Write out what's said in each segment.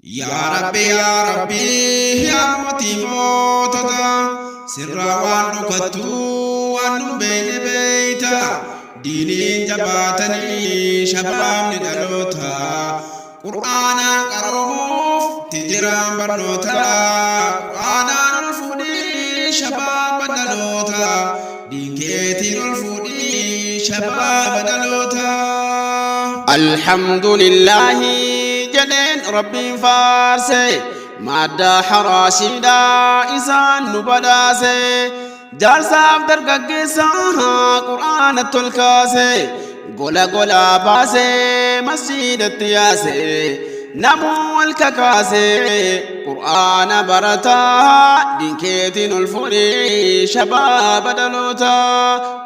Yaa Rabbi, yaa Rabbi, yaa mootii mootota, sirraa waan dhokattu waan nu beekne beeyta. Diiniin jabaatanii shabaabni dhaloota, Qur'aanaan qaroomuuf tijiraan barnoota. Qur'aanaan ol fuudhii shabaaba dhaloota, diin keetiin ol fuudhii shabaaba dhaloota. Alhamdulillahi jedheen Rabbiin faarse, maaddaa haraashiidha isaan nu badhaase. Jaarsaaf dargaggeessa Qur'aana tolkaase, gola golaa baase, masjiidatti yaase, namuu wal kakaase Qur'aana barataa. Diinkeetiin ol fuudhee shabaaba dhaloota,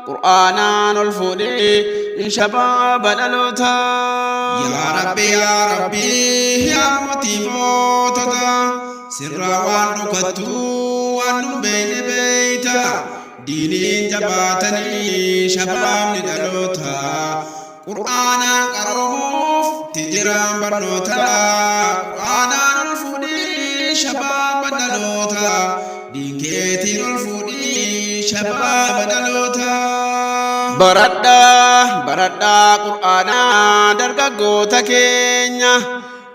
Qur'aanaan ol fuudhee shabaaba dhaloota. Yaa Rabbi, yaa Rabbi, yaa mootii mootota, sirraa waan dhokattu waan nu beekne beeyta. Diiniin jabaatanii shabaabni dhaloota, Qur'aanaan qaroomuuf tijiraan barnoota. Qur'aanaan ol fuudhii shabaaba dhaloota, diin keetiin ol fuudhii shabaaba dhaloota. Baradhaa, baradhaa Qur'aanaa dargaggoota keenya,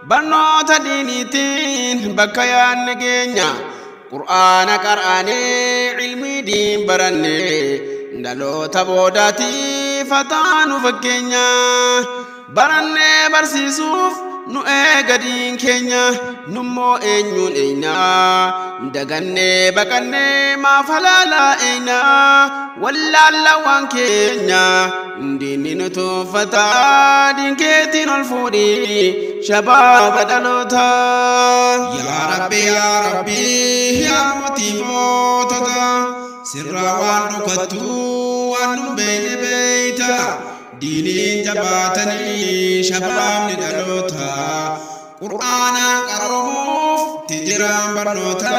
barnoota diiniitiin bakka yaadne geenya. Qur'aana qar'aanee ilmii diin baranne, dhaloota boodaatiif hataanu fakkeenya. Barannee barsiisuuf nu eega diin keenya, nummoo eenyuun eeyna? Dagannee baqannee maaf halaalaa eeyna? Wallaalla waan keenya, diinni nu tuuffataa. Diin keetiin ol fuudhii shabaaba dhaloota. Yaa Rabbi, yaa Rabbi, yaa mootii mootota, sirraa waan dhokattu waan nu beekne beeyta. Diiniin jabaatanii shabaabni dhaloota, Qur'aanaan qaroomuuf tijiraan barnoota.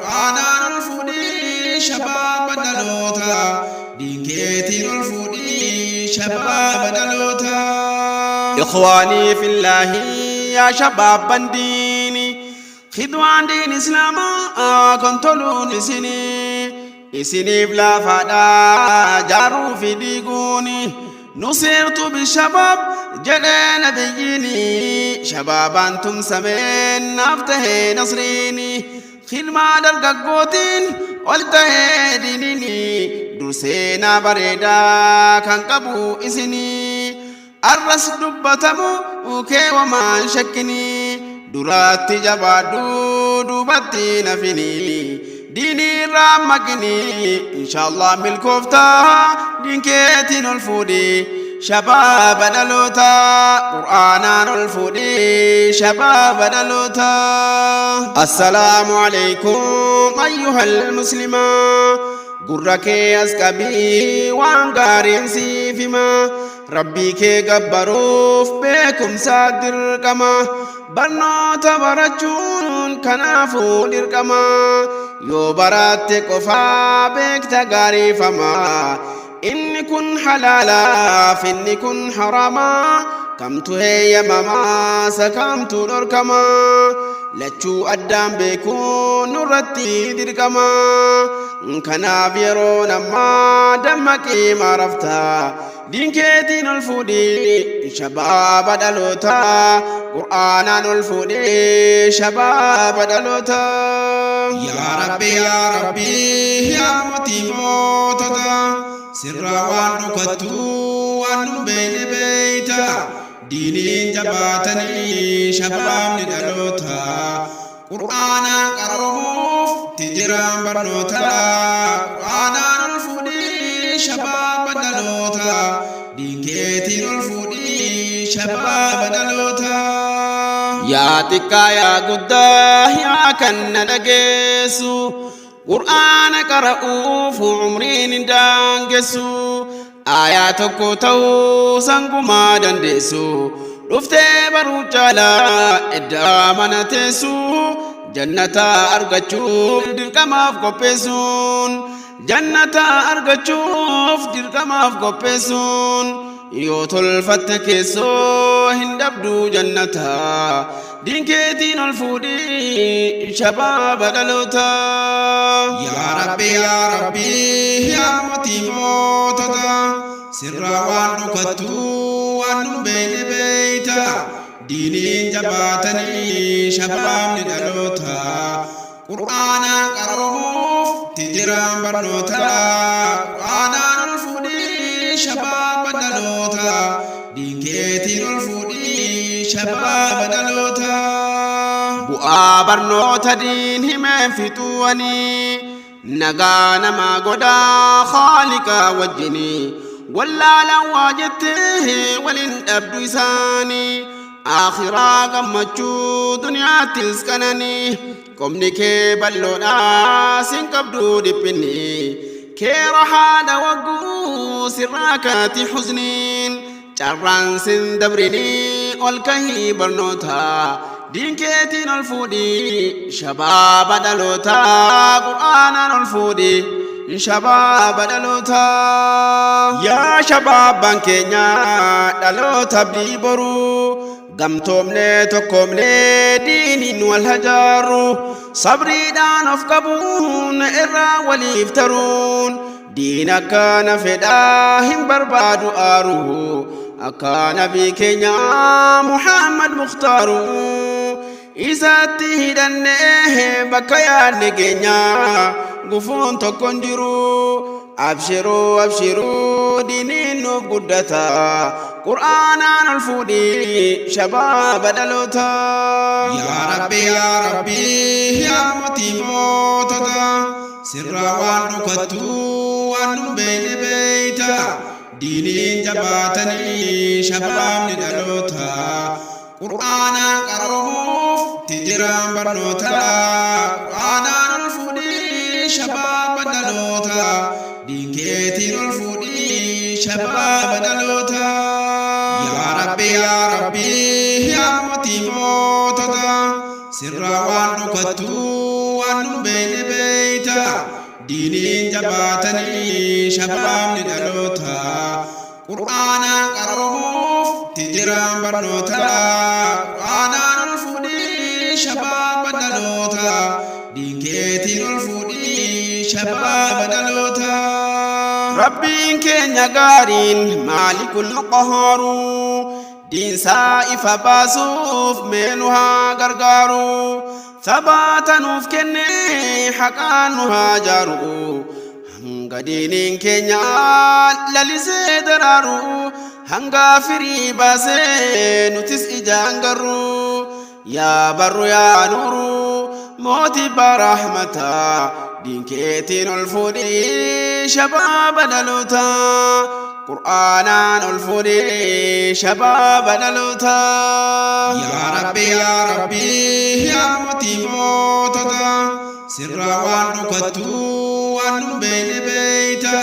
Qur'aanaan ol fuudhii shabaaba dhaloota, diin keetiin ol fuudhii shabaaba dhaloota. Ikhwaanii fillaahi, yaa shabaabban diini, khidwaan diin Islaamaa kan toluun isinii isiniif laafaadha jaaruu fi diiguuni. Nusirtu bishabaab jedhee nabiyyiini, shabaabaan tumsameen naaf tahee nasriini. Khidmaa dargaggootiin ol tahee diiniini, durseenaa bareedaa kan qabu isinii. Arras dubbatamu kee wamaan shakkinii, duraatti jabaadhu, duubatti nafinii, diinii irraa maqinii, inshaallah milkooftaa. Diin keetiin ol fuudhii shabaaba dhaloota, Qur'aanaan ol fuudhii shabaaba dhaloota. Assalaamu alaykum ayyuhal muslimaa, gurra kee as qabii waan gaariin siif hima. Rabbii kee gabbaruuf beekumsa dirqama, barnoota barachuun kanaafuu dirqama. Yoo baratte qofaa beekta gaariifama, inni kun halaalaaf inni kun harama, kamtu heeyyamamaa sakamtu dhorkama, lachuu addaan beekuun nurratti dirqama. Kanaaf yeroo ammaa dammaqii maarafta? Diin keetiin ol fuudhii shabaaba dhaloota, Qur'aanaan ol fuudhii shabaaba dhaloota. Yaa Rabbi, yaa Rabbi, yaa mootii mootota, sirraa waan dhokattu waan nu beekne beeyta. Diiniin jabaatanii shabaabni dhaloota, Qur'aanaan qaroomuuf tijiraan barnoota. Qur'aanaan ol fuudhii shabaaba dhaloota, diin keetiin ol fuudhii shabaaba dhaloota. Yaa xiqqaa, yaa guddaa, yaa kan na dhageessu, Qur'aana qara'uuf umriin hin daangessu. Aayaa tokko ta'uu sangumaa dandeessu, dhuftee baruu caalaa eddaa mana teessu. Jannata argachuuf dirqamaaf qopheessuun, jannata argachuuf dirqamaaf qopheessuun. Yoo tolfatte keessoo hin dhabduu jannata. Diin keetiin ol fuudhii shabaaba dhaloota. Yaa Rabbi, yaa Rabbi, yaa mootii mootota, sirraa waan dhokattu waan nun beekne beeyta. Diiniin jabaatanii shabaabni dhaloota. Qur'aanaan qaroomuuf ti jiraan barnoota. Qur'aanaan ol fuudhii shabaaba dhaloota. Diin keetiin ol fuudhii shabaaba dhaloota. Bu'aa barnoota diin himeen fixuwanii nagaa namaa godhaa Khaaliqa wajjinii wallaalaan waa jettee waliin dhabdu isaanii akhiraa gammachuu duniyaattis qananii qomni kee bal'oodhaa sin qabdu dhiphinni kee rahaadha wagguu sirraa kaati huzniin carraan sin dabrinii ol kahii barnoota diin keetiin ol fuudhii shabaaba dhaloota Qur'aanaan ol fuudhii shabaaba dhaloota. Yaa shabaabban keenya dhaloota abdii boruu, gamtoomnee tokkoomnee diiniin wal hajaarru, sabriidhaan of qabuun irraa waliif taruun, diin akkana fedhaa hin barbaadu aaru, akka nabii keenya Muhammad Mukhtaaru isatti hidhannee bakka yaadne keenya gufuun tokko hin jiru. Abshiruu, abshiruu, diiniin nuuf guddata, Qur'aanaan ol fuudhii shabaaba dhaloota. Yaa Rabbi, yaa Rabbi, yaa mootii mootota, sirraa waan dhokattu waan nun beekne beeyta. Diiniin jabaatanii shabaabni dhaloota. Qur'aanaan qaroomuuf ti jiraan barnoota. Qur'aanaan ol fuudhii shabaaba dhaloota. Diin keetiin ol fuudhii shabaaba dhaloota. Yaa Rabbi, yaa Rabbi, yaa mootii mootota, sirraa waan dhokattu waan nun beekne beeyta. Diiniin jabaatanii shabaabni dhaloota. Qur'aanaan qaroomuuf ti jiraan barnoota. Qur'aanaan ol fuudhii shabaaba dhaloota. Diin keetiin ol fuudhii shabaaba dhaloota. Rabbiin keenya gaariin Maalikul Qahaaru diinsaa ifa baasuuf mee nu haa gargaaru, sabaata nuuf kennee haqaan nu haa jaaru, hanga diiniin keenya lalisee daraaru, hanga firii baasee nutis ijaan garru. Yaa barru, yaa nuuru, mootii barahmataa, diin keetiin ol fuudhii shabaaba dhaloota. Qur'aanaan ol fuudhii shabaaba dhaloota. Yaa Rabbi, yaa Rabbi, yaa mootii mootota, sirraa waan dhokattu waan nun beekne beeyta.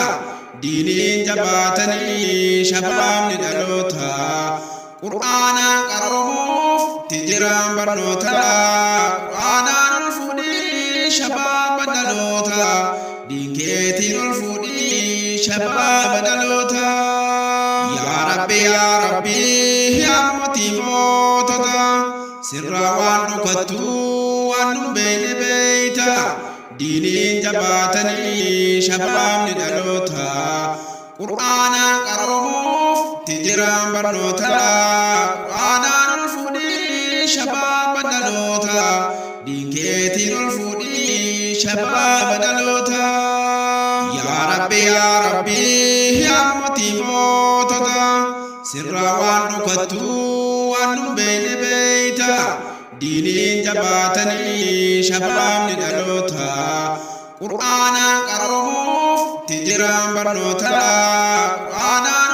Diiniin jabaatanii shabaabni dhaloota. Qur'aanaan qaroomuuf ti jiraan barnoota. Qur'aanaan ol fuudhii shabaaba dhaloota. Diin keetiin ol fuudhii shabaaba dhaloota. Yaa Rabbi, yaa Rabbi, yaa mootii mootota, sirraa waan dhokattu waan nun beekne beeyta. Diiniin jabaatanii shabaabni dhaloota. Qur'aanaan qaroomuuf ti jiraan barnoota. Qur'aanaan ol fuudhii shabaaba dhaloota. Diin keetiin ol fuudhii shabaaba dhaloota. Yaa Rabbi, yaa Rabbi, yaa mootii mootota, sirraa waan dhokattu waan nun beekne beeyta. Diiniin jabaatanii shabaabni dhaloota. Qur'aanaan qaroomuuf ti jiraan barnoota. Qur'aanaan